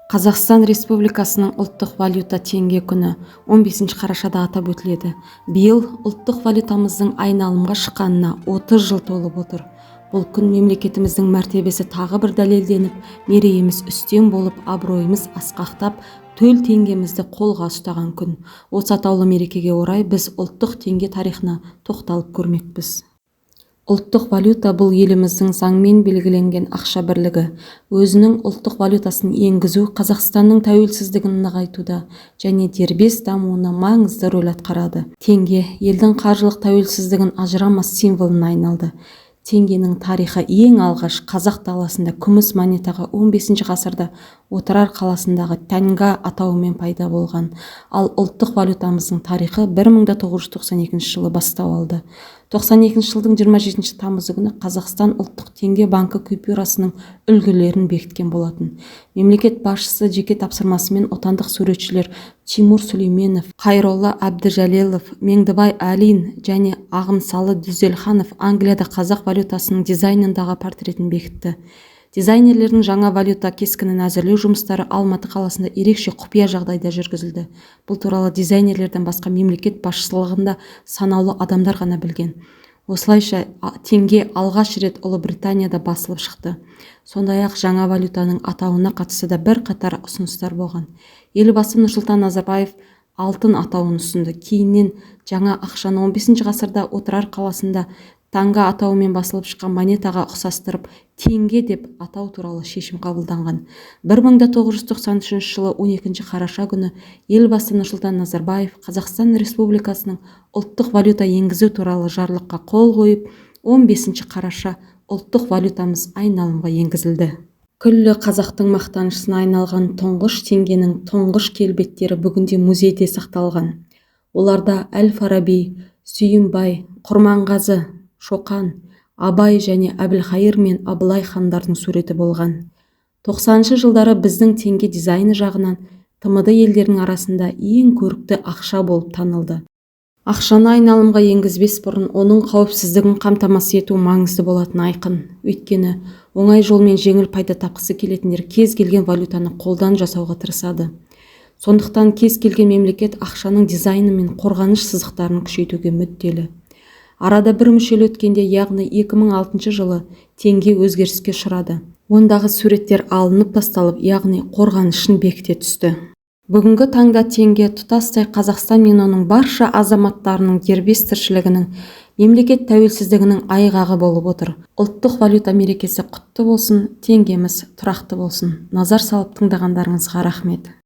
Қазақстан Республикасының ұлттық валюта теңге күні 15 қарашада атап өтіледі. Биыл ұлттық валютамыздың айналымға шыққанына 30 жыл толып отыр. Бұл күн мемлекетіміздің мәртебесі тағы бір дәлелденіп, мерейіміз үстем болып, абыройымыз асқақтап, төл теңгемізді қолға ұстаған күн. Осы атаулы мерекеге орай біз ұлттық теңге тарихына тоқталып көрмекпіз. Ұлттық валюта бұл еліміздің заңмен белгіленген ақша бірлігі. Өзінің ұлттық валютасын енгізу Қазақстанның тәуелсіздігін нығайтуда және дербес дамуына маңызды рөл атқарады. Теңге елдің қаржылық тәуелсіздігін ажырамас символына айналды. Теңгенің тарихы ең алғаш қазақ даласында күміс монетаға 15 ғасырда Отырар қаласындағы тәнга атауымен пайда болған. Ал ұлттық валютамыздың тарихы 1992 жылы бастау алды. 92 жылдың 27 тамызы күні Қазақстан ұлттық теңге банкі купюрасының үлгілерін бекіткен болатын. Мемлекет басшысы жеке тапсырмасымен отандық суретшілер Тимур Сүлейменов, Қайролла Әбдіжәлелов, Меңдібай Әлин және Ағымсалы Дүзелханов Англияда қазақ валютасының дизайнындағы портретін бекітті. Дизайнерлердің жаңа валюта кескінін әзірлеу жұмыстары Алматы қаласында ерекше құпия жағдайда жүргізілді. Бұл туралы дизайнерлерден басқа мемлекет басшылығында санаулы адамдар ғана білген. Осылайша теңге алғаш рет Ұлыбританияда басылып шықты. Сондай-ақ жаңа валютаның атауына қатысты да бірқатар ұсыныстар болған. Елбасы Нұрсұлтан Назарбаев алтын атауын ұсынды. Кейіннен жаңа ақшаны 15 ғасырда Отырар қаласында танга атауымен басылып шыққан монетаға ұқсастырып, теңге деп атау туралы шешім қабылданған. 1993 жылы 12 қараша күні Елбасы Нұрсұлтан Назарбаев Қазақстан Республикасының ұлттық валюта енгізу туралы жарлыққа қол қойып, 15 қараша ұлттық валютамыз айналымға енгізілді. Күллі қазақтың мақтанышына айналған тұңғыш теңгенің тұңғыш келбеттері бүгінде музейде сақталған. Оларда Әл-Фараби, Сүйінбай, Құрманғазы, Шоқан, Абай және Әбілхайыр мен Абылай хандардың суреті болған. 90-шы жылдары біздің теңге дизайны жағынан ТМД елдерінің арасында ең көрікті ақша болып танылды. Ақшаны айналымға енгізбес бұрын оның қауіпсіздігін қамтамасыз ету маңызды болатыны айқын. Өйткені оңай жолмен жеңіл пайда тапқысы келетіндер кез келген валютаны қолдан жасауға тырысады. Сондықтан кез келген мемлекет ақшаның дизайны мен қорғаныш сызықтарын күшейтуге мүдделі. Арада бір мүшел өткенде, яғни 2006 жылы теңге өзгеріске ұшырады. Ондағы суреттер алынып тасталып, яғни қорғанышын бекіте түсті. Бүгінгі таңда теңге тұтастай Қазақстан мен оның барша азаматтарының дербес тіршілігінің, мемлекет тәуелсіздігінің айғағы болып отыр. Ұлттық валюта мерекесі құтты болсын, теңгеміз тұрақты болсын. Назар салып тыңдағандарыңызға рахмет.